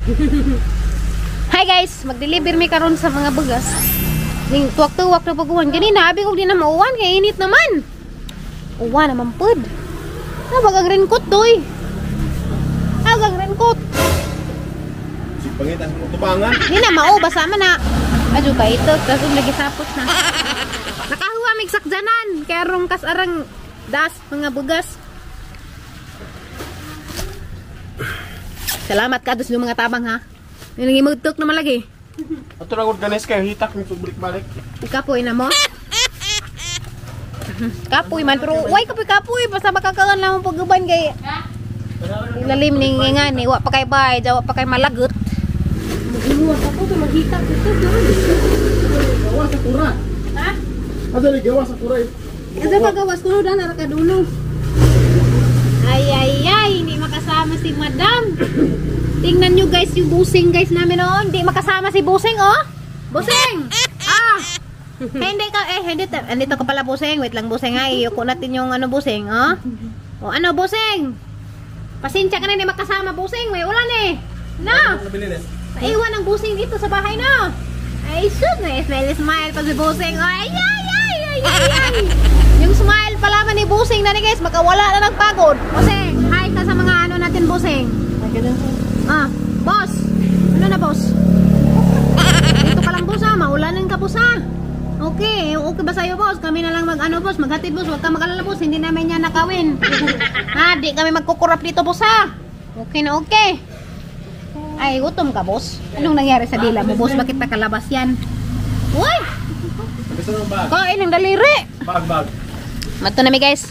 Hi guys, mag-deliver mi karon sa mga bugas. Ning tuwak-tuwak na pag-uwan. Ganina, abi ko di na mauwan kay init naman. Uwan naman pud. Nabag ang raincoat doy. Ang raincoat. Pangitan mo tubangan. Di na mao basa man na. Adyo ka ito, tapos lagi sapot na. Nakahuwa mig sakjanan kay rong kas arang das mga bugas. Salamat ka sa mga tabang ha. Nangimugtok naman lagi. Ato ra gud ganis kayo hitak mi balik-balik. Kapoy na mo. Kapoy man pero way kapoy kapoy basta makakaon lang mo pag-uban kay ilalim ning ngani wa pa kay bay, wa pa kay malagot. Imuwa ako to maghita ko to. Gawas sa kura. Ha? Adali gawas sa kura. Asa pagawas kuno dan ara kadulong. Ay ay ay, hindi makasama si Madam. Tingnan nyo guys yung busing guys namin oh. Hindi makasama si Busing oh. Busing. Ah. Hindi ka eh hindi andito ka pala Busing. Wait lang Busing ha. Iyuko natin yung ano Busing oh. Oh ano Busing? Pasensya ka na hindi makasama Busing. May ulan eh. Na. Naiwan ang Busing dito sa bahay no. Ay sus, na smile smile pa si Busing. Ay ay ay ay ay ay. Yung smile pala man ni Busing na ni guys, makawala na ng pagod. Busing, hi ka sa mga ano natin Busing. Ah, boss. Ano na boss? Dito ka lang boss ha, maulanan ka boss ha. Okay, okay ba sa'yo boss? Kami na lang mag ano boss, maghatid boss. Huwag ka mag-alala boss, hindi namin yan nakawin. Ha, di kami magkukurap dito boss ha. Okay na okay. Ay, gutom ka boss. Anong nangyari sa dila mo boss? Bakit nakalabas yan? Uy! Kain ng daliri. Bag, bag. Mato na mi guys.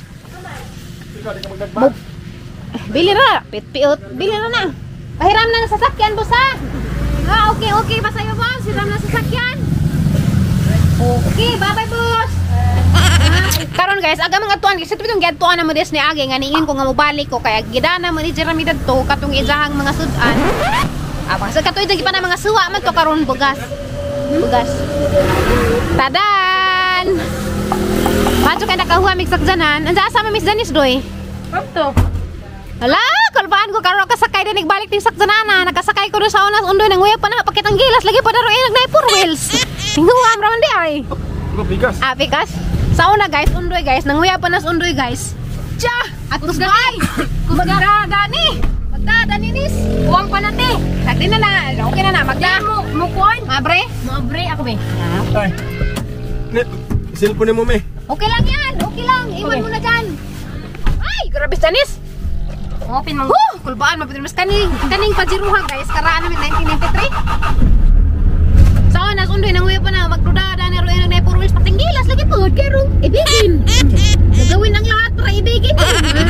Bili ra, pit-piot. Bili ra na. Pahiram na ng sasakyan, boss ha? Ah, okay, okay ba sa'yo, boss? Hiram na sasakyan. Okay, bye-bye, boss. Ah, karon guys, aga mga tuan, kasi itong giadtuan na mo des ni Age, nga niingin ko nga mobalik ko, kaya gidana mo ni Jeremy dadto, katong ijahang mga sudan. Ah, basta katoy dyan pa na mga suwa man to karon bugas. Bugas. Tadan! Macho kay nakahuha mig sakjanan. Ansa asa man Miss Janice doy? Kapto. Hala, kalbaan ko karon kasakay din nagbalik ting sakjanana. Nakasakay ko do sa unas undoy nang uya pa na pakitang gilas lagi pa daro eh nagnay four wheels. Tinguam ra man di ay. Bigas. Ah, bigas. Sa una guys, undoy guys, nanguya pa nas undoy guys. Tsa, atos bay. Magdadani. Magdadani nis. Uwang pa nate. Sagdi na na. Okay na na magda. Mo mo kuan. Mabre? Mabre ako be. Ay. Net, cellphone mo me. Okay lang yan. Okay lang. Iwan mo na dyan. Ay, grabe Janice. Open mang. Huh, kulbaan mapitris kaning kaning pajiruha guys, karaan namin 1993. Sa una undoy nang uya pa na magdudada na roen ng four wheels patinggilas lagi pud kay rong ibigin. Gagawin ang lahat para ibigin.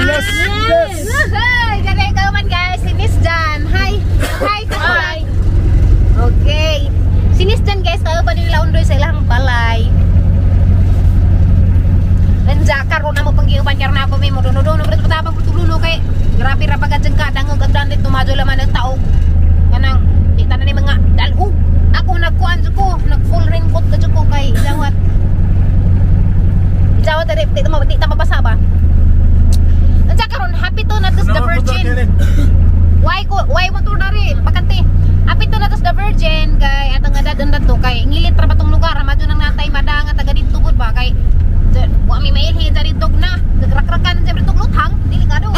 Yes. Yes. Hi, ganay ka man guys, si Miss Jan. Hi. Hi ka. Okay. Si Miss Jan guys, kayo pa nila undoy sa ilang balay. Nanja karon na mo panggiuban karon na ako may mo duno-duno pero patapang putuluno kay grabe ra pagad ka dangog ag dandit tumadyo laman ang taog kanang di tanan ni mga dalhog ako nagkuan jud ko nag full raincoat ka jud ko kay idawat idawat di di di ta mabasa ba. Nanja karon happy to na to the Virgin. Why ko why mo to dari bakante happy to na to the Virgin kay atong adad to kay ngilit ra batong lugar madyo nang natay madanga taga didto gud ba kay wa mi mailhi diri dog na nagrakrakan sa diri luthang delikado.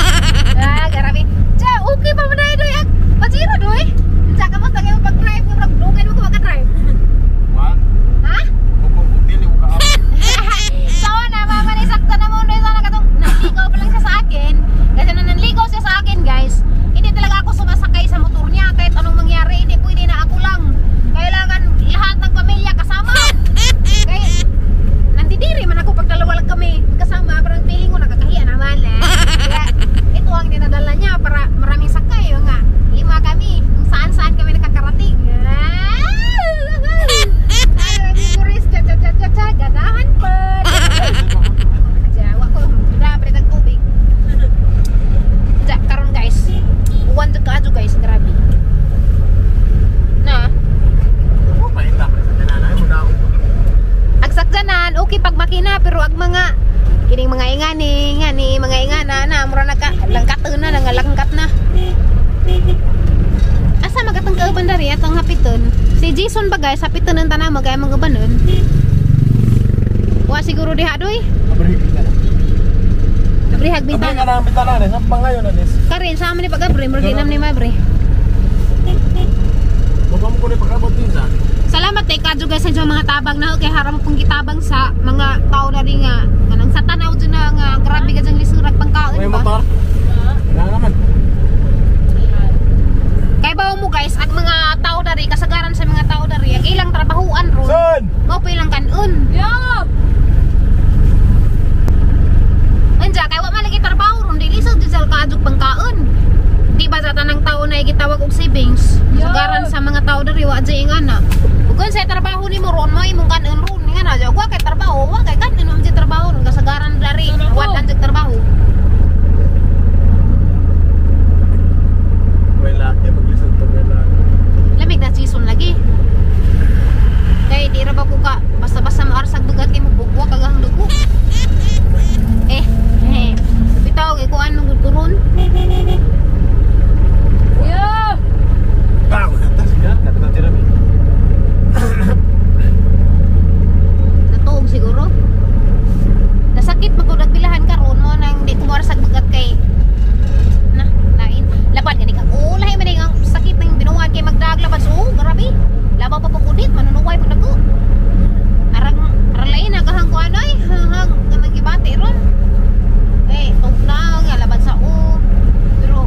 Ah, grabe. Ja, okay pa man doy ag pajero doy. Unsa ka mo tagay pag-drive mo dugay mo ko maka-drive. Wa? Ha? Ko dili ko ka. So na mama ni sakto na mo doy sana katong nanligaw pa lang siya sa akin. Kasi nung nanligaw siya sa akin, guys, hindi talaga ako sumasakay sa motor niya kahit anong mangyari, hindi pwede na ako lang. Kailangan lahat ng pamilya kasama. Kay nandidiri man ako pag dalawa lang kami magkasama, parang feeling ko nakakahiya naman eh. Kaya ito ang dinadala niya para maraming sakay, yung nga, 5 kami, kung saan-saan kami nakakarating. Ay, nag-tourist, cha cha cha cha cha, ganahan pa. Jawa ko, grabe ng tubig. Ja, karon guys, uwan jud kaadyo guys, grabe. Na. Oh, paita pa sa tanan mo daw. Agsakjanan, okay pag makina pero ag mga kining mga ingani, ngani, mga ingana na mura nagka langkat na, nangalangkat na. Asa magatang uban dari atong hapiton. Si Jason ba guys, hapiton ang tanan mo kay mga ubanon. Wa siguro diha doy. Abrihag bintana. Abrihag Abri bintana. nga na ang bintana ni, sa pangayon na nis. Karin sa amin ni pag-abre, murag di nam ni mabre. Baka mo ko ni pag-abot din sa. Salamat kay kadyo guys sa inyong mga tabang na kay haram kong gitabang sa mga tao na rin nga kanang sa tanaw dyan na nga grabe ka dyan lisurag pangkaon May ba. motor? Wala naman. Kay bawo mo guys, ang mga tao dari kasagaran sa mga tao dari ang ilang trabahuan ron. Son! Mao pa ilang kanon. Yeah! Anja kay wa man lagi trabaho ron, dili sa diesel kaadjog pangkaon. Di ba sa tanang tao na gitawag og savings? Yeah. Kasagaran sa mga tao dari wa jay nga na. Ug kung sa trabaho nimo ron mo imong kanon ron nga na, wa kay trabaho, wa kay kanon mo trabaho ron kasagaran dari wa ang trabaho. May laki, maglisod to, may laki. Lamig na season lagi. Kay di ra ba ko ka basta-basta maarsag dugat kay mubugwa kagahang dugo. Eh, eh. Bitaw kay kuan mong gud ron. Yeah! Bago na ta, sige. Napita tira mi. Natuog siguro. Nasakit magud pilahan karon mo nang di ko maarsag dugat kay na lain. Lapad gani ka. Ulahi man ang sakit ng binuan kay magdag lapad so grabe. Labaw pa pag udit manunuway pag dako. Arang arang lain na kahang kuan ay hang nga magibati ron. Eh, tug na nga laban sa o. Pero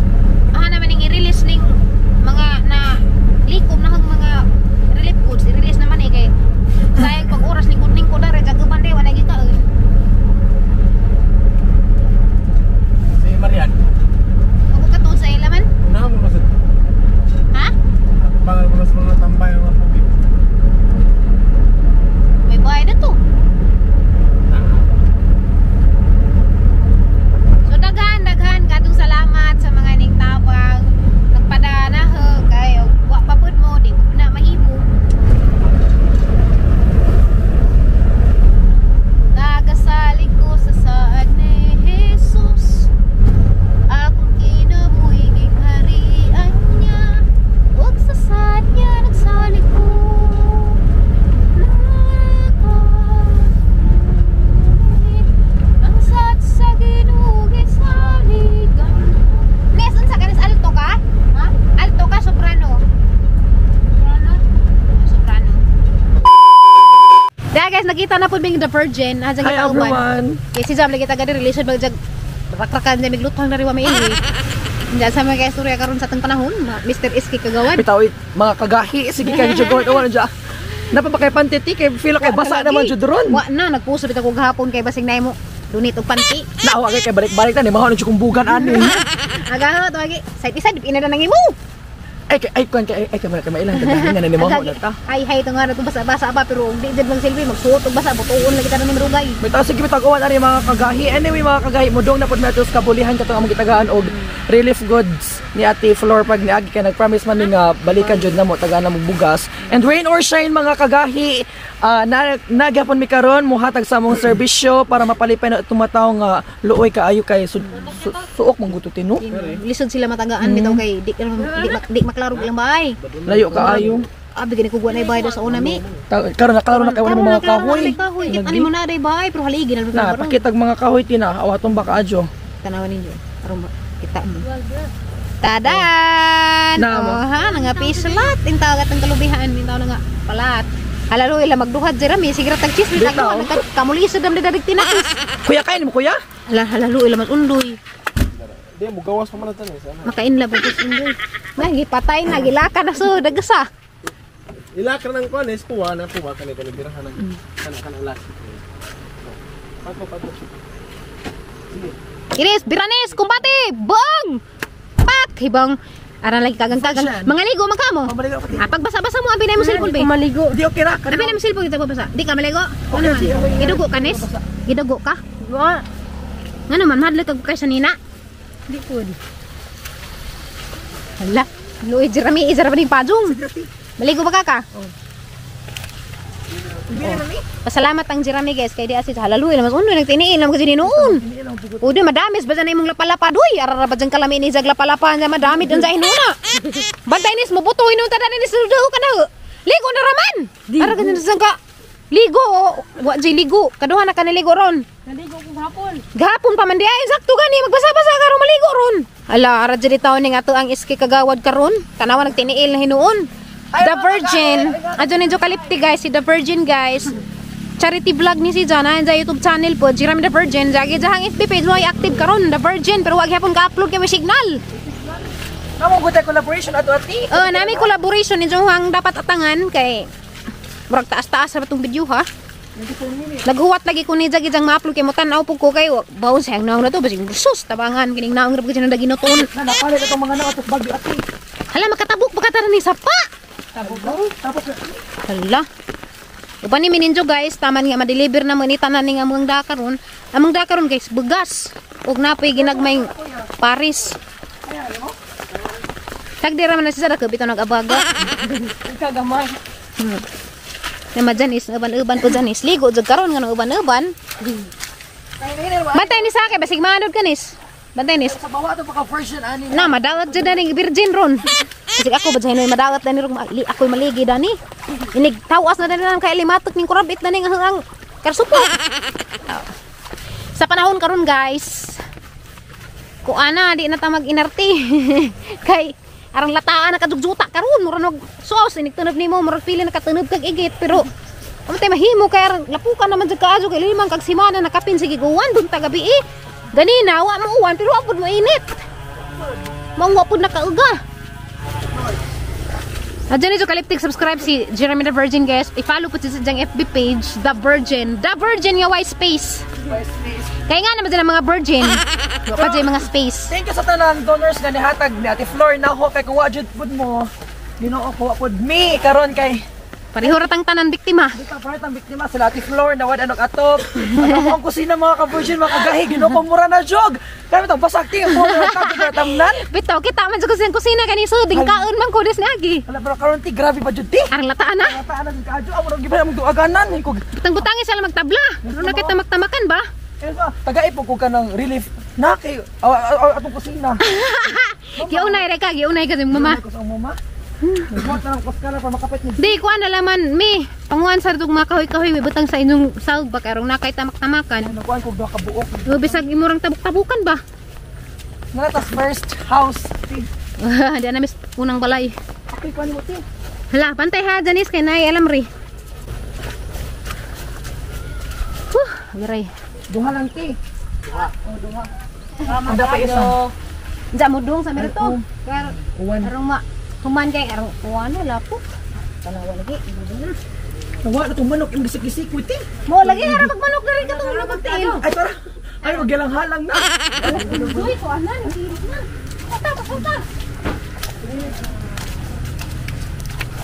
aha naman ning i-release ning mga na likom na hang mga relief goods i-release naman eh kay sayang pag oras ni kuning ko dare kag uban wala gikaon. Si Marian, Ako katuod sa ila man? una mo masad. Ha? At pangal ko na sa mga tambay ng mga tubig. May bahay na to. So daghan daghan kadtong salamat sa mga ning tabang nagpadana ho kay wa pa pud mo di ko na mahimo. Nagasalig ko sa saad ni Jesus. Akong kinabuhi harian niya. Ug sa saad niya nagsalig ko. Nakasuhit ang saad sa Ginoo gisaligan ko. Nes, unsa ka nis alto ka? Ha? Alto ka soprano? Soprano. Soprano. Dahil guys, nakita na po being the virgin. Ah, Hi everyone! Kay si Jam lagi taga diri relation bagjag rakrakan niya miglutang na riwa may ili. Diyan sa mga istorya karon sa atong panahon, Mr. Iski kagawan. Bitaw mga kagahi sige kay jud go on dyan. Napa ba kay pantiti kay feel kay basa naman jud ron. Wa na nagpuso bitaw ko gahapon kay basing naimo dunit og panty. Nawa kay balik-balik ta ni maho na jud kong bugan ani. Agaho to agi side iside ina na nang imo. Ay kay ay kuan kay ay kay kay mailang kagahi nga na ni maho na ta. Ay hay to nga na to basa-basa pa pero di jud mang selfie magsuot og basa butuon lagi tanan ni marugay. Bitaw sige bitaw uwan ani mga kagahi. Anyway mga kagahi modong na pud mi ato sa kabulihan katong among gitagaan og relief goods ni Ate Flor pag niagi kay nag-promise man mi nga balikan jud namo tagaan na mo bugas. And rain or shine mga kagahi, nagyapon mi karon mohatag sa among serbisyo para mapalipay na itong mga tawo nga luoy kaayo kay suok man guto tino. Lisod sila matagaan bitaw kay di di maklaro ilang bahay. Layo kaayo. Abi gani ko guanay bahay daw sa una mi. Karon na klaro na kay wala mo mga kahoy. Kahoy. Ani mo na day bahay pero haligi na Na pakitag mga kahoy tina awaton ba kaadyo. Tanawan ninyo. Aron kita mo. Tadan! Na mo. Oh, ha, nga pislat. Yung tawag atong kalubihan, yung tawag na nga palat. Halalo ila magduhat Jeremy, sige tag cheese Bitaw. tagduhat kamulisod am dadag tinakis. Kuya kain mo kuya? Hala halalo ila mas undoy. Di, mugawas pa man natin eh. Sana. Makain la pud undoy. Na gipatay na gilaka na so dagsa. Ilakar ng kuan is puwa na puwa kani kani birahan ng kana kana last. Pato pato. Sige. Iris, Biranes, kumbate, bang! Pak, hibang aran lagi kagang-kagang. Mga ligo man ka mo. Maligo ako. Ah, pagbasa-basa mo, abi na mo cellphone be. Maligo. Di okay ra. Abi na mo cellphone kita basa. Di ka maligo? Ano man? Gidugo ka nis? Gidugo ka? Wa. Nga naman, madlak ka kay sa nina. Di pud. Hala, luoy Jeremy, izara pa ning pajong. Maligo ba ka ka? Pasalamat ang Jeremy guys kay di asis halaluy naman uno nagtiniil naman kasi noon. Uy, madamis ba dyan imong lapalapa doy? Arara ba dyan kalami ni jag lapalapa niya madamit dyan sa inuna. Bantay nis mo buto inun tanan nis daw ka na. Ligo na raman. Ara ganyan sa ka. Ligo, wa jay ligo. Kaduha na ka niligo ron. Naligo ko gahapon. Gahapon pa man di ay sakto gani magbasa-basa ka ron maligo ron. Ala ara jud taon ning ato ang iski kagawad karon. Tanawa nagtiniil na hinuon. The Virgin. Adyo ninyo kalipti guys, si The Virgin guys. Charity vlog ni si Jana sa YouTube channel po, Jeremy The Virgin. Jagi jahang FB page mo ay active karon, The Virgin, pero wag gyapon ka-upload kay may signal. Namo gud collaboration ato ati. Oh, nami collaboration ninyo ang dapat atangan kay murag taas-taas ra batong video ha. Naghuwat lagi ko ni Jagi jang ma-upload kay mo tan-aw pug ko kay baon sayang naong na to basig sus tabangan kining naong ra pud siya naginuton. Na napalit atong mga naong atos bagyo ati. Hala makatabok pa ka ni sapa. Tabok. Tapos Hala. Uban ni mininjo guys, taman nga ma-deliver na mo ni tanan ni nga among dakaron. Among dakaron guys, bugas. Ug napoy ginagmay Paris. Tagdira man na siya sa bitaw nag-abaga. kagamay. Nama Janis, uban-uban po Janis. Ligo jud karon nga uban-uban. Bantay ni sa akin, basig maanod ka nis. Bantay nis. Sa bawa ato paka version ani. Na madawat jud na ning virgin ron. Kasi ako ba dyan madawat na ni rong ako'y maligi dani. Inig tawas na dani lang kay limatok ning kurabit na ning ang karsupo. Sa panahon karon guys, kuana di na ta mag-inarte. Kay arang lataan na kadugjuta karon mura nog sos inig tunob nimo murag pili na katunob kag igit pero amatay mahimo kay arang lapukan naman jud kaayo kay limang kag simana nakapin sige guwan bunta gabi eh. Ganina wa mo uwan pero wa pud mo init. Mao wa pud nakauga. Adyan ito kaliptik subscribe si Jeremy The Virgin guys. I-follow po siya sa diyang FB page, The Virgin. The Virgin nga white space. Kaya nga naman dyan ang mga virgin. Pa dyan mga space. Thank you sa tanang donors nga nihatag ni Ate Flor na ho kay kung wa jud pud mo. Ginoo ko wa pud mi karon kay pareho ra tang tanan biktima. Di ka pareho tang biktima sila Ate Flor na wad anok atop. Ano ang kusina mga ka-virgin mga kagahi Ginoo ko mura na jog. Kami tong basag ti mo na tamnan. Bitaw kita man jud sa kusina kani so dingkaon man ko des niagi. Hala pero karon ti grabe pa jud ti. Arang lataan na. Lataan na jud kaadyo amo ra giba among duaganan ko. Butang-butangi sila magtabla. Ro na kita magtamakan ba? Eh tagaipog ko ka ng relief na kay atong kusina. Giunay ra ka, giunay ka sa mama. Ko sa mama. Nagbuhat na ng kuskala para makapit ni. Di kuan na laman mi. Panguan sa tug mga kahoy-kahoy may butang sa inyong sahog ba karong nakay tamak-tamakan. Nagkuan ko duha ka buok. Bisag imurang tabok-tabukan ba? Nalatas first house. Di na mis unang balay. Okay kuan mo ti. Hala, pantay ha Janice kay nay alam ri. Huh, aray. Duha lang ti. Duha. Oh, duha. Ang dapat isa. Diyan mo dong sa merito. Pero Uwan. arong ma human kay arong uwan wala po. Tanawa lagi. Nawa na tong manok yung gisik-gisik ko ti. Mo lagi ara magmanok na rin katong magtiil. Ay tara. Ay magyalang halang na. Uy, kuan na, nagtiilok na. Punta, punta.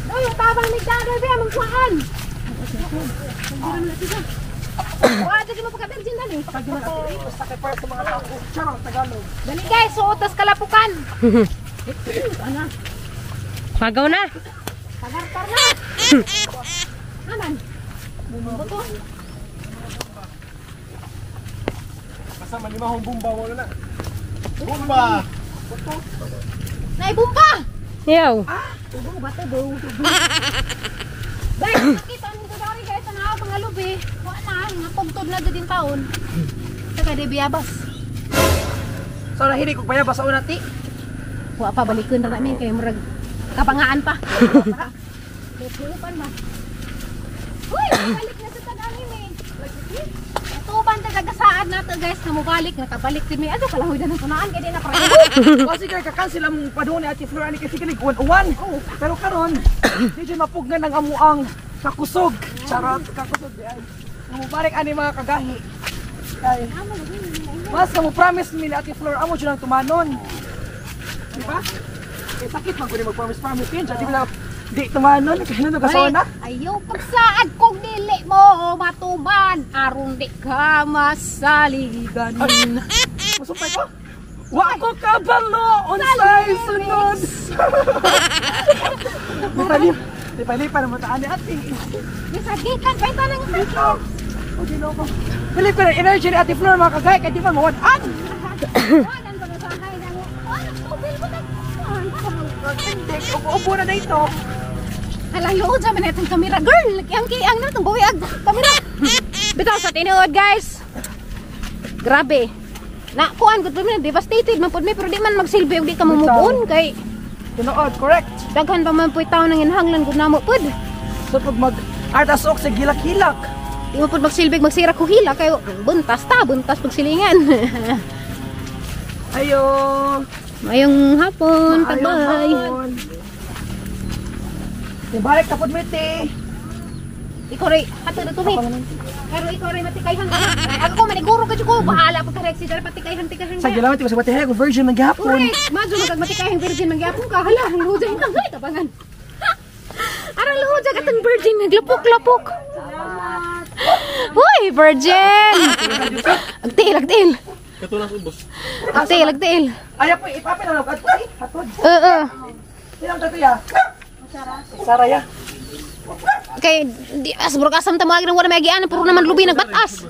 Doy, tabang nagdadoy ba magkuan. Wah, jadi mo pagka-virgin dali. Basta kay para sa mga tao. Charot Tagalog. Dali guys, suot tas kalapukan. Pagaw na. Pagartar na. Aman. Buto. Basta manimahong bumba mo na. Bumba. Naibumba. Yaw. Tubo ba tubo? Guys, nakita nito dari guys ang mga lubi. Wa na, nga tugtod na jud taon. Saka di biyabas. So nahili ko bayabas sa una ti. Wa pa balikon ra namin kay murag kapangaan pa. Tuban ba? Uy, balik na sa tagamim eh. Tuban ta tagasaad nato guys, na mobalik nakabalik kami. Ano kalahoy na ng tunaan kay di na pareho. Kasi kay kakansel among padung ni Ate Flor ani kasi kinig uwan-uwan. Pero karon di jud mapugnan ang amuang kakusog. Charot, kakusog di ay. Mubalik ani mga kagahi. Kay mas mo promise mi ni Ate Flor amo jud ang tumanon. Di ba? Kay sakit man gud mag-promise promise yun. Di ba di tumanon kay ano kasona? Ayaw pagsaad kung dili mo matuman aron di ka masaligan. Masumpay ko? Wa ko kabalo unsay sunod. Lipay-lipay na mo taan ni ate. Gisagikan pa ito ng Dito. O ginoo ko. Bilib ko ng energy ni Ate Flor mga kagay kay di man mawad-an. Hindi, ubo-ubo na dito. Alang luod sa man itong kamera, girl. Kiang-kiang na itong buwi ag kamera. Bitaw sa tinuod, guys. Grabe. Na, kuan gud mi devastated man pud mi pero di man magsilbi og di ka mumuon kay Tinuod, correct. daghan pa man puy taon nang inhanglan gud namo pud. So pag mag artasok sa gilak-hilak. Di mo pud magsilbi magsira ko hila kayo buntas ta, buntas pagsilingan. Ayo. Mayong hapon, Maayong tagbay. hapon. Ibalik tapod mo iti. Ikaw ray, hatod na tumi. Pero ikaw ray matikayhan ka. Ay, ako maniguro ka jud ko, bahala pag karek si patikayhan tikahan. Sa gilamat sa batihay ko virgin man gihapon. Correct. Madyo magagmatikayang virgin mangyapon ka. Hala, ang luhod ang tangay tabangan. Arang luhod atong virgin naglapok-lapok. Hoy, virgin. Agtiil, agtiil. Katunas ubos. Agtiil, agtiil. Ay po ipapil na lang adto. Hatod. Oo. Ilang tato ya? Sara ya. Kay di as burog asam ta mga wala may agian puro naman lubi nagbatas.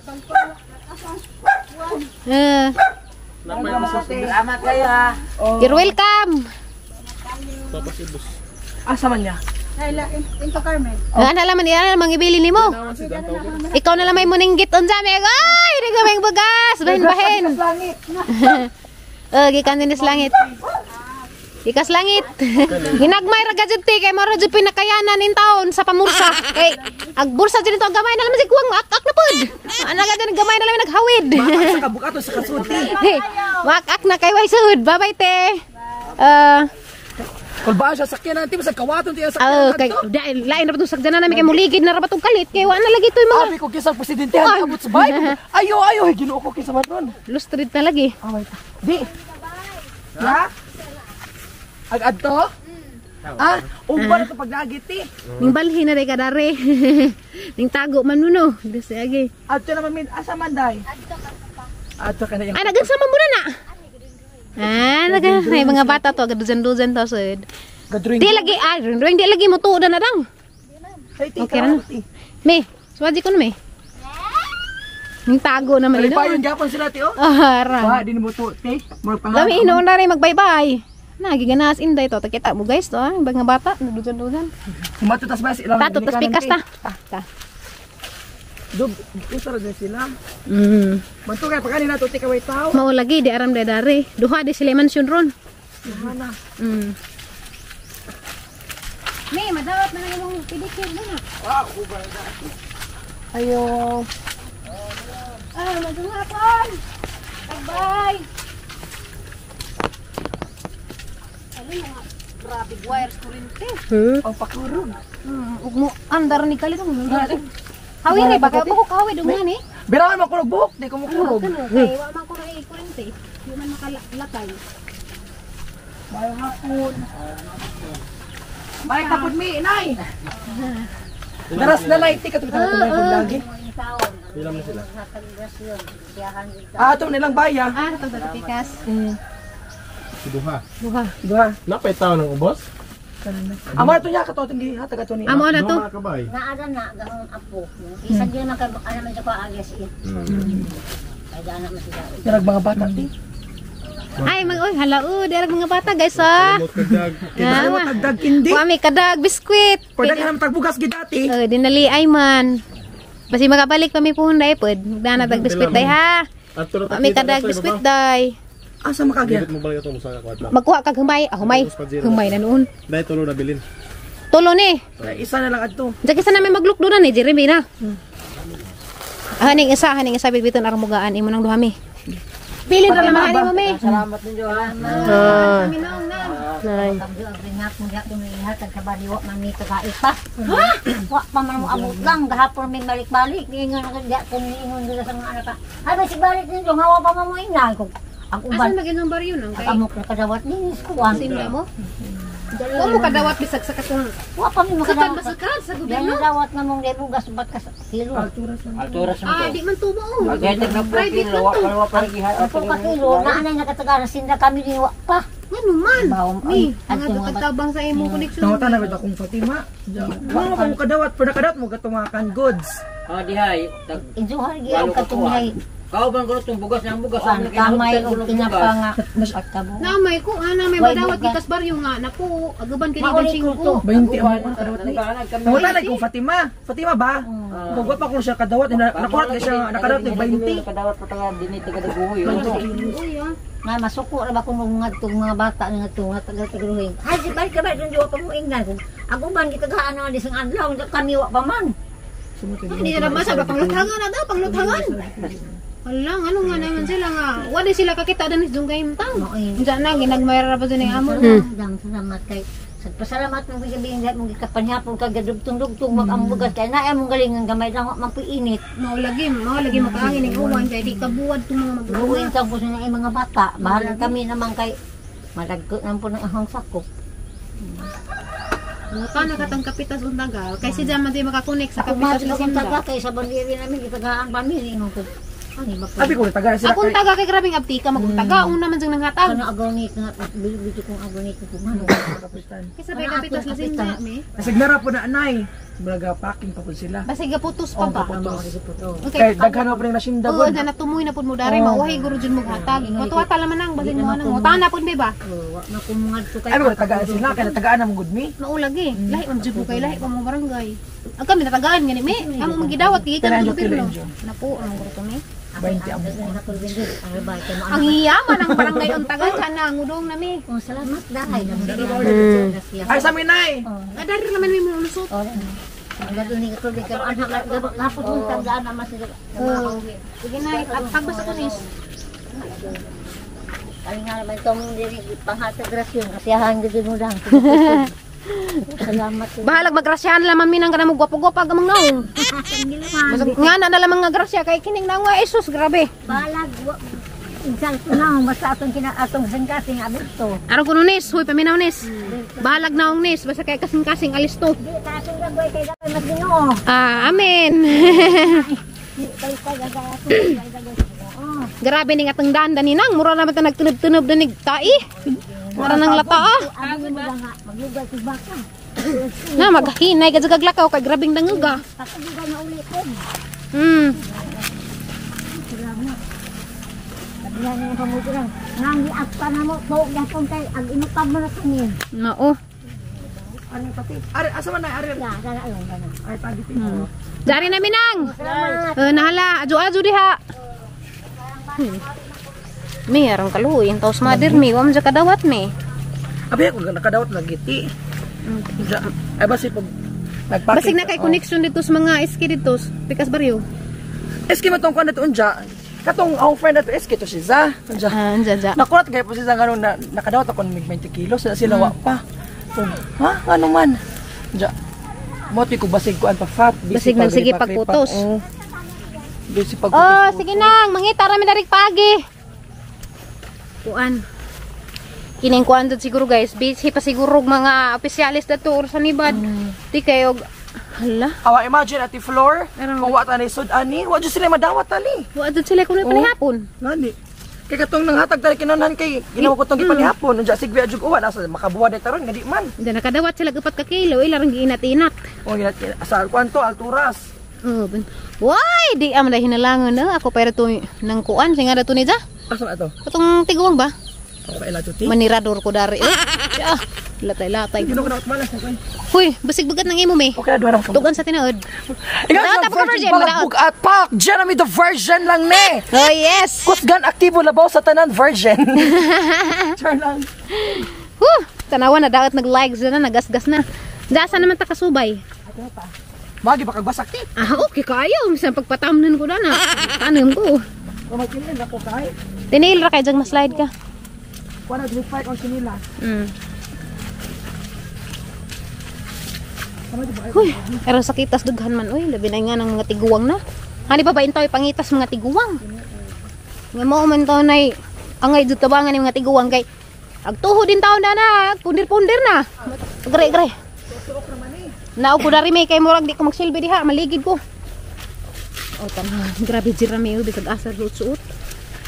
Eh, Salamat kayo ha. you're welcome. Tapos ubos. Asa man niya? Oh. Ano laman yan ang ibili nimo. Ikaw na lang may muninggit unsa mi. Ay, di ka may bugas, bahin-bahin. Sa langit. Oh, gikan din sa langit. Gikas langit. Ginagmay ra gajud ti kay mao ra jud pinakayanan in taon sa pamursa. Kay ag bursa jud ito ang gamay na lang si kuwang maakak na pud. Ana gajud gamay na lang naghawid. Sa kabukato sa kasulti. Hey, maakak na kay way sud. Bye-bye te. Kulbaan siya sakyan nanti bisag kawaton tiya Oh, sakyan kay dahil lain ra ba tong sagdanan namin kay muligid na ra ba tong kalit kay wa na lagi to'y mga Abi ko kisang presidente ang abot sa bike. Ayo ayo Ginoo ko kinsa man ron. lustrid na lagi. Ah, wait. Di. Ya? Ag adto? Ah, uban na to pag naagit eh. Ning balhin na day ka dare. Ning tago man nuno. Disi agi. Adto naman min asa man day? Adto ka na yung Ay, nagansama mo na na. Ah, naga, may mga bata to, agad-duzen-duzen to, sud. gadring. Di lagi, ah, drawing, di lagi mo tuod na dang. Hey, ti, Okay ra na. Me, swaji ko na me. Ning tago naman ino. Kalipayon gyapon sila ti oh. Ah, ra. Wa din mo to ti. Murag pangalan. Lami inoon na rin magbaybay. Nagiganas inday to. Takita mo guys to, ah, mga bata, nagduzen-duzen. Kumato tas ba ilang Tato, tas pikas ta. Ta. Dub, usa ra din sila. Banto kay pagani na to ti kaway tao. Mao lagi di aram dare. Duha di sila mansyon ron. Mana. Me, madawat na lang imong pedicure mo na. Ayo. Ah, magandang hapon. Bye-bye. Ano mga grabe wires kurente. Ang pakurog. Ug mo andar ni kalit mo. Hawi re ba kay ko kahawi dungan eh. Birahan mo kurog buhok, di ko mo kurog. Kano kay wa man ko na kurente. Di man makalakay. Mayong hapon. Balik tapod mi, inay. Daras na light, tika tumitan natin may lagi. Ilang na sila? Ah, ato nilang baya. Ah, katong pikas. Duha. Buha. Duha. Napay tao ng ubos? Amo na to niya kato tinggi ha taga to ni. Amo na to. Duha ka bay. Naara na gahong apo. Isa diyan man kay ana man siya ko agyas it. Kaya anak man siya. Darag mga bata ti. Ay, mag oy, halaod, darag mga bata guys ah. Kalimot kadag. Ah, Tagdag kindi. Wa mi kadag biskwit. Pwede ka naman tagbugas gid dati. Oh, dinali ay man. Basi makabalik pa mi puhon dai pod. Magdana tag biskwit day ha. Ato na Wa mi kadag biskwit day. Asa makagya? Gilid mo balik ato mo sa kwat. Magkuha kag humay, ah, humay. Humay na noon. Dai tulo na bilin. Tulo ni. Isa na lang adto. Diyan kisa namin maglukdo na ni Jeremy na. Haning isa bitbiton armugaan imo nang duha mi. Bilin ra naman ani mo mi. Salamat ninyo ha. Ah. Minong na. Nay. Pagyo ang ringat mo diha kuno ihatag sa bariwa man mi tagait pa. Wa pa man mo abot lang gahapon mi balik-balik ingon na diha kuno ingon dira sa mga anak ka. Ay si balik ninyo hawa pa man mo inay ko. Ang uban Asan maging ang baryo nang kay ang amok na kadawat ninis kuan. Sinda mo? Wa mo kadawat bisag sa katong Wa pa mi sukad makadawat. basukad sa Yan gobyerno. dawat na mong bugas bat ka sa kilo. Ah, di man tubo oh. Private man to. Ang po ka kilo na anay nakatagara sinda kami ni wa pa. Ano man? Bawang- Mi, ay, mga adto mga tagtabang sa imong connection. Nangutan na gud akong Fatima. Mga pa mo kadawat, pero nakadawat mo katumakan goods. Ah, dihay. Tag Insuhan gyud ang katong hay. Kauban ko itong bugas ng bugas. Kuan Ang kamay kinahutdan ko og ng tinapa bugas. nga. Pagkabo. Namay ko, ah, namay Way madawat bugas. gikas baryo nga napo, agaban kini Mauli ban ko to. 5. 20 ang mga kadawat ni. Nagkaanag kami. Nangutan na kong Fatima. Fatima ba? Kung pa ko siya kadawat, nakurat kay siya nakadawat ni 20. Kadawat pa taga dinhi taga Daguhoy. Uy, ah. Nga masuko ra ba kung ngadtong mga bata nga ngadtong nga taga Tagruhing. Ay si balik ka ba dun pa mo ingnan kung ako man gitagaan na di sang adlaw kami wa pa man. Hindi na naman sa pangluthangan na daw, pangluthangan. Wala, ano nga naman sila nga. Wala sila kakita danis dung kahimtang. Diyan na, ginagmayra ra pa dun yung amo. Dang salamat kay Pasalamat mo gabi nga mong gikapanhapon kag gadugtong-dugtong mag ang bugas kay naa mong galing ang gamay lang wa man init. Mao lagi makaangin ang uwan kay di kabuwad tong mga magulang. Buuin ka po sa mga bata. Bahala kami naman kay malagko nang po ng ahong sakop. Muta na katong kapitas untagal kay si Jama di makakonek sa Ako kapitas matulog ang Lucinda. taga kay sa bandiri namin gitagaan pamili ingon ko. Ani ba po? Abi ko taga sila. Akong taga kay grabing abtika maguntaga una man siyang nanghatag. Ano agonit nga bilog kong agonit ko mano. Kay sa kapitas Lucinda me. Kasi nara po na anay. Balaga packing pa po sila. Basig gaputos pa Oh, ba? gaputos. Okay. Kay daghan na po ning nasinda Oo, gud. na natumoy na pud mo dari mauhay guro jud mo hatag. Matuwa laman nang basig mo nang utana pud be ba? Wa na ko mga to kay. Abi ko tagaan sila kay natagaan na mo gud mi. Mao lagi. Lahi man jud mo kay lahi pa mo barangay. Ang kami natagaan gani me. Amo magidawat kay gikan Kailangan sa gobyerno. kilo, Napo ang guro to me. 20 ang Ang hiyaman ang barangay untagan sana ang udong nami. Oh, salamat dahay. Ay sa minay. Adari naman mi mo lusot. Oh. Ang gagawin ni tubig kay anak gapot mong tandaan naman sila. Sige na, pagbasa ko nis. Kali nga naman itong diri panghatag rasyon kasiyahan gid mo lang. Salamat. Bahalag magrasyahan lamang minang kana mo gwapo-gwapo ang among naong. Basag nga na na lamang nga grasya kay kining naong ay sus grabe. Balag insan ko na basta atong kina atong sangkasing abito. Aron kuno nis, huy paminaw nis. Bahalag naong nis basta kay kasing-kasing alis to. Di kasing gagawin kay dagay mas Ginoo. Ah, amen. Di kay kay gagawin atong gagawin. Oh. Grabe ning atong daan daninang mura naman ta nagtunob-tunob danig tai. Mura nang lata ah. Ano mo ba nga maglugay kog baka. Na maghinay ka sa kaglakaw kay grabing dangog ah. Pagkagugan na uli ko. Salamat. Sabihan niya pamuturan. Nang giakpa na mo tuog gyapon kay ag inukab mo na kami. Mao. Ari pati. Ari asa man nay ari. Ya, dala along dala. Ay pagi ti. Dari na minang. Salamat. Nahala, ajo-ajo diha. Mi arang kaluoy ang taos mother mi, wa man siya kadawat mi. Abi ko nakadawat lagi ti. Ay basi pag nagpacking. Basig na kay connection dito sa mga SK dito, Pikas Barrio. SK man tong kuan nato unja. Katong akong friend nato SK to si Za. Unja. Ah, anja ja. Nakurat gay po si Za ngano na nakadawat ako ng 20 kilos sila sila wa pa. So, ha ngano man? Unja. Mo ti ko basig kuan pa fat. Basig nagsige pagputos. Oh. Busy pagputos. Oh, sige nang, mangita ra mi darig pagi. Kuan. Kining kuan dud siguro guys, busy pa siguro og mga opisyalis dato or sa nibad. Di kayo hala. Awa imagine ati floor Meron kung wa ta ni sud ani, wa jud sila madawat ani. Wa dud sila kuno panihapon. Ngani. Kay katong nanghatag tali kinonhan kay ginawa ko tong gipanihapon unja sigbi jud uwan asa makabuwa day taron nga di man. Hindi nakadawat sila upat ka kilo, ilarang giinat-inat. O ginat sa kuan to alturas. Oh, Why di am dahil hinalangon na ako pero to nang kuan singa dato ni ja. Asa na to? Katong tiguang ba? Ako kay Eladio ti. Manirador ko dari. Eh. Ja, latay-latay. Ginawa ko na malas na ko. Huy, basig bagat ng imo me. Okay na duha na ko. Tugan sa tinuod. Ikaw Daot sa ako ka virgin virgin, balag madaot. bug at pak. Jeremy the virgin lang ne. Oh yes. Kusgan aktibo labaw sa tanan virgin. Char lang. Huh, tanawa na daot nag-likes na nagasgas na. Dasa naman ta kasubay. Magi ba kagbasak ti? Ah, okay kayo. Bisan pagpatamnan ko na na. Tanom ko. O magkilin ako kay. Tiniil ra kay jang ma-slide ka. Wala dili fight on sinila. Huy, pero sa kitas dughan man uy, labi na nga ng mga tiguang na. Hani pa ba intaw pangitas mga tiguang? Nga mo man taw nay angay jud tabangan ni mga tiguang kay agtuho din taon na na, pundir-pundir na. Gre gre. Nao ko dari may kay murag di ko magsilbi diha, maligid ko. O tanan, grabe jira mi uy bisag asa suot-suot.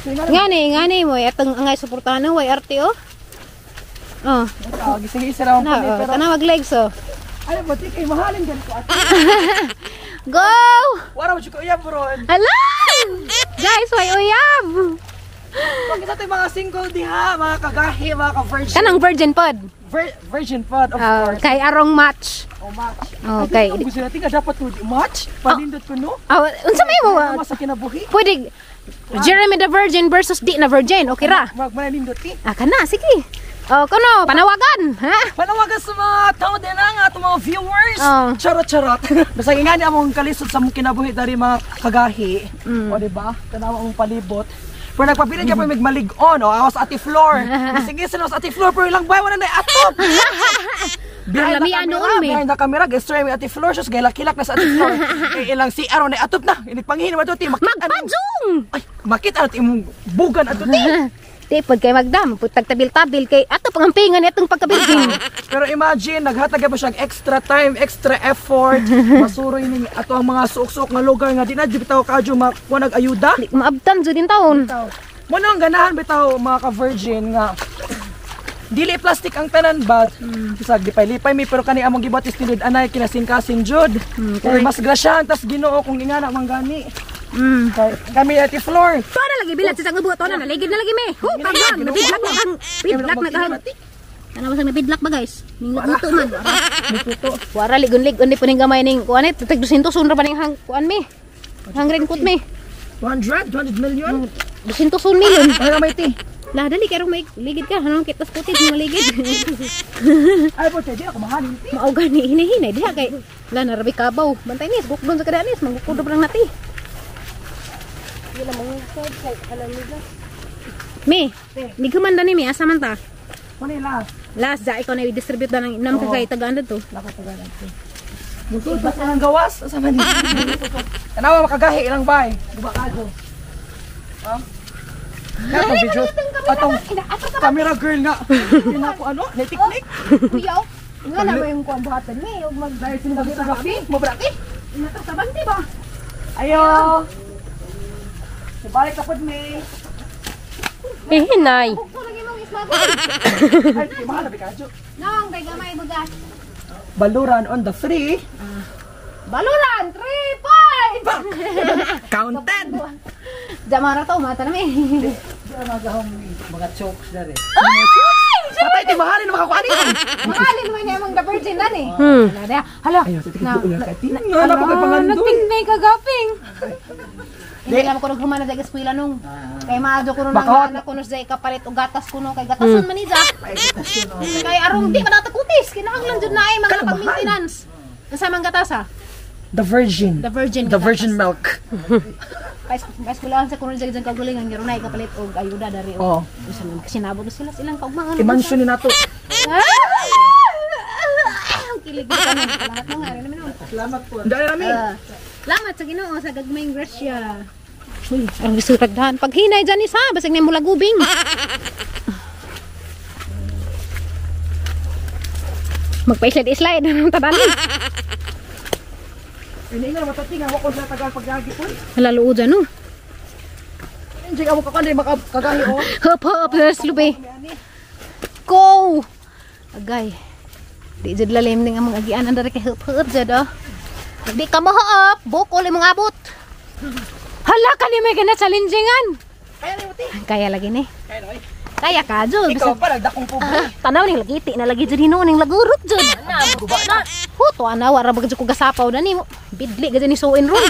Ngani, ngani mo atong angay suportahan way RTO. Oh. Oh, gising-gising ra man Na, po oh, pero tanawag legs oh. ano ba ti kay mahalin gani ko ate. Go! Wala mo ko uyab ron. Hala! Guys, why uyab? Pag isa to'y mga single diha, mga kagahi, mga ka-virgin. Kanang virgin pod. Virgin pod, of Oh, course. kay arong match. O match. Okay. Ay, gusto natin nga dapat to match. Panindot ko no. Oh, unsa may mo? Ano sa kinabuhi? Pwede Jeremy the Virgin versus di na virgin. Okay ra? Mag manindot ti. Ah, kana, sige. Oh, kuno, panawagan, ha? Panawagan sa mga tao din ang atong mga viewers. Oh. Charot charot. Basta nga ni among kalisod sa among kinabuhi dari mga kagahi. O di ba? Tanawa among palibot. Pero nagpabilin ka pa mig malig-on, o ako sa Ate Flor. Sige sila sa Ate Flor pero ilang bay wala na atop. Behind the Lamian camera, noon, eh. behind the camera, guys, mi Ate Flor, sus gilak-hilak na sa Ate Flor. Kay ilang CR na atop na. Inigpanghin mo to ti makita. Magpadzong! Ay, makita at imong bugan ato ti. Di pag kay magdam, putag tabil-tabil kay ato pangampingan itong pagkabilin. Pero imagine, naghatag pa siya og extra time, extra effort. Masuroy ning ato ang mga suok-suok nga lugar nga di na jud bitaw kaadyo makuha ayuda. Di maabtan jud din taon. Mo na ang ganahan bitaw mga ka-virgin nga dili plastic ang tanan ba? Bisag lipay-lipay mi pero kani among gibuhat is tinud anay kinasing-kasing jud. Kay mas grasyahan tas Ginoo kung ingana man gani. Kay kami ati Flor. To na lagi bilat sa sangubo, to na naligid na lagi mi. Hu, kagwan, nabidlak na kang bidlak na kang. Ano ba sa nabidlak ba guys? Ning luto man. Wara ligon-ligon di puning gamay ning kuan eh, tag 200 sun ra pa ning hang kuan mi. Hangren kut mi. 200, 200 million. 200 sun million. Ay gamay ti. Lah dali kay may ligid ka, hanong kitas putis maligid. Ay po di ako mahalin ti. Mao gani hinahinay diha kay la narabi kabaw. Bantay nis gukdon sa kadanis, manggukod lang nati. Mi, nighuman ni mi asa man ta? Muna last. Last ja ikaw na i-distribute na ng nam kay tagaan to. Lako tagaan ti. Mutud ba ang gawas? Asa man ni? Tanawa makagahi ilang bay. Guba kajo. Ha? Katong video. Atong camera girl nga. Pinako ano? Netiknik. Kuya, nga na ba yung kuan buhatan mi ug mag Dahil sinabi sa gabi, mabrati. Natasaban di ba? Ayo. Balik ka pod mi. Eh, hinay. Bugto lagi mong ismago. Ay, mahal na kajo. Nang kay gamay bugas. Baluran on the three. Baluran 3 points. Counted. Jamara to mata na mi. Mga chokes na rin. Patay ti mahalin makakuha ni. Mahalin man niya among the virgin dan eh. Hala, hala. Ayo, titik ko ka ti. Nga na pa kay pangandoy. Nagtingay kagaping. Hindi lang ko naghuman na sa eskwela nung. Kay maadyo ko nung Bakot. nang kuno sa ikapalit og gatas kuno kay gatason man ni ja. Kay arong di man kutis kinahanglan jud na ay mga Kalamahan. pag-maintenance. Unsa man gatas ha? The Virgin. The Virgin. The Virgin milk. Kay eskwelahan sa kuno sa dyan kagalingan gyud na ikapalit og ayuda dari Oh. Unsa man kasi nabot sila silang kaugmaon. I-mention ni nato. Ah! Ang kilig ka na. Salamat mo nga rin naman. Salamat po. Dali rami. Salamat sa Ginoo sa gagmayng grasya. Uy, ang gisuragdahan. Paghinay dyan isa, basig na mula gubing. Magpa-slide-slide ang tabali. Ini nga matati nga wako sa tagal pagyagi po. Halaluo dyan, no? Enjoy amo ka kan makagahi oh. Hop, hop, lubi. Go! Agay. Di jud lalim ning among agian andare kay hop, hop jud, oh. Di ka mahop, bukol imong abot. Hala ka ni may gana challengingan. Kaya ni mati. Kaya lagi ni. Kaya na oy. Kaya ka jud. Ikaw pa nagdakong pobre. Tanaw ning lagi ti na lagi jud hinuon ning lagurot jud. Guba na. Huto ana wara ba jud ko gasapaw na nimo. Bidli gid ni suin ron.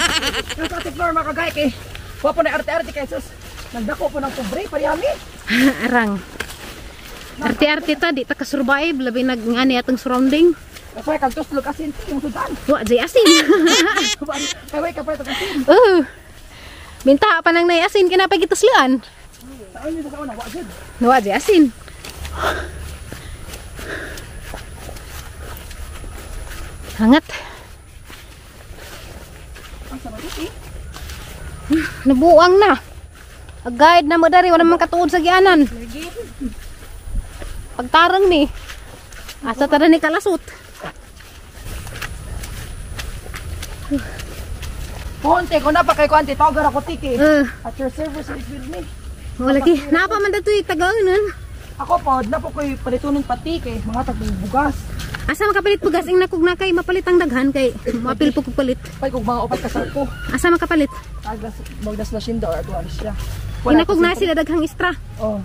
Yung sa Ate Flor makagahi kay. Wa po na arte-arte kay sus. Nagdako po ng pobre parehami. Arang. Arte-arte ta di ta ka survive labi nag ngani atong surrounding. That's why kag tuslog asin ti yung sudan. Wa jay asin. Kay way ka pa asin. Minta pa nang nay asin kinapay gituslian. Sa inyo sa una wa jud. Wa jay asin. Hangat. Nabuang na. Agayad na mo dari wala man katuod sa gianan. Pagtarang ni. Asa tara ni kalasot. Ponte ko na pa kay ko ante tawgar ako tiki. Eh. At your service is with me. Wala ki. Napa man datoy tagaunon. Ako po, na po ko'y palitunon pati kay mga tagpong bugas. Asa makapalit bugas ing nakog na kay mapalit ang daghan kay mapil po kog palit. Pay kog mga upat ka sako. Asa makapalit? Aglas magdas na sinda or ato siya. Inakog na sila daghang istra. Oh.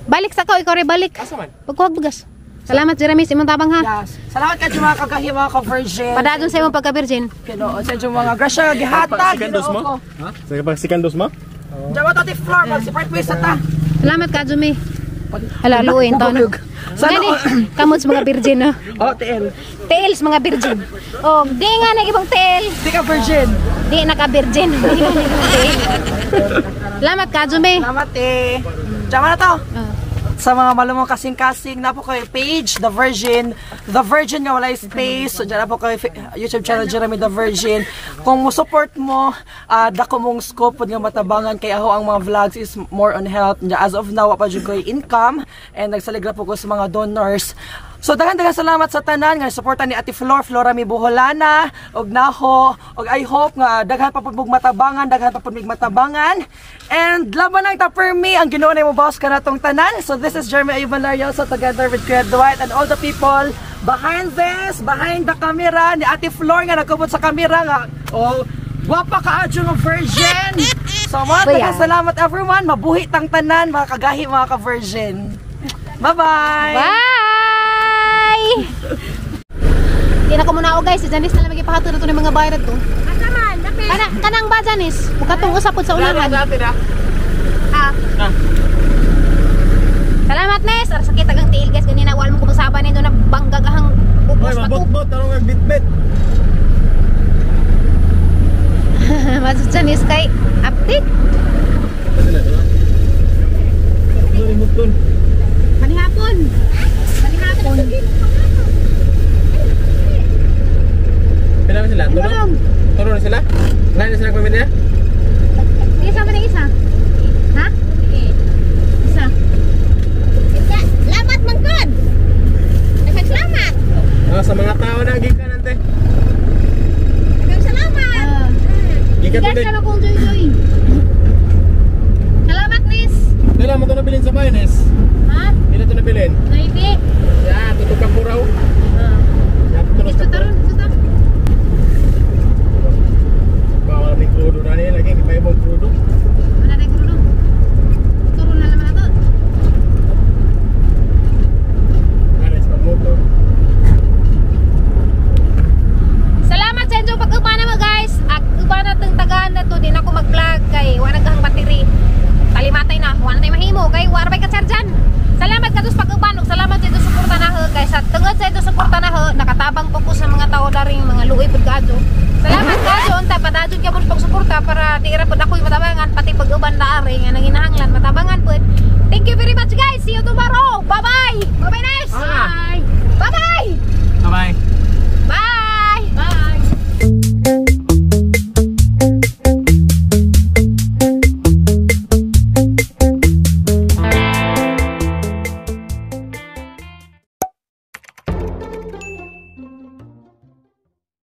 Balik sa ko, ikaw rin balik. Asa man? Pagkuhag bugas. Salamat Jeremy sa imong tabang ha. Yes. Salamat kayo mga kagahi mga ka-virgin. Padadon sa imong pagka-virgin. Ginoo, sa inyong mga grasya gihatag. Sikandos mo? Ginoo ko. Ha? Sa pag sikandos mo? Diyan to ti floor mag si part sa ta. Salamat ka Jumi. Hala luoy taon. Sana Gani, kamot sa mga virgin no. Oh, TL. TL sa mga virgin. Oh, di nga na ibang TL. Di ka virgin. Di naka virgin. Di nga na ibang TL. Salamat ka Jumi. Salamat eh. Diyan na to. Oh. Sa mga malumong kasing-kasing na po kayo page, The Virgin. The Virgin nga walay space. So, dyan na po kayo YouTube channel Jeremy The Virgin. Kung mo support mo, dako mong scope pod nga matabangan kay ako ang mga vlogs is more on health. Nya, as of now, wa pa jud ko'y income and nagsaligra po ko sa mga donors. So daghan-daghan salamat sa tanan nga suporta ni Ate Flor, Flora mi Buholana, og naho, og I hope nga daghan pa pud mog matabangan, daghan pa pud mig matabangan. And laban ang ta me ang Ginoo na mo boss kanatong tanan. So this is Jeremy Ayuban Lariosa together with Kuya Dwight and all the people behind this, behind the camera ni Ate Flor nga nagkubot sa camera nga oh gwapa ka adyo nga virgin. So mga Kuya. daghang salamat everyone, mabuhi tang tanan mga kagahi mga ka-virgin. Bye-bye. Bye! Kina ko muna ako guys, si Janice na lang magipahatod na to ng mga bayad to. Asa man, dapit. Kana, kanang ba Janice? Bukatong usapod sa unahan. Ah. Ha. Salamat Nes. Ara sakit agang tiil guys ganina wala mo kumasaba nito na banggagahang Oy, ubos pa to. mabot-bot tarong nagbitbit. Mas Janice kay update. Dun, Manihapon. Manihapon. Pila na sila? Tulo? Tulong. Tulo na sila? Wala na sila pamilya? Isa ba na isa? Ha? Isa. Salamat man gud. Daghang salamat. Ah, sa mga tao na gikan ante. Daghang salamat. Gikan Bigas tuloy. na lang kong joy joy. Salamat Nis. Dala mo to nabilin sa bayan, es. Ha? Pila to nabilin? 90. Ya, tutok ka puraw.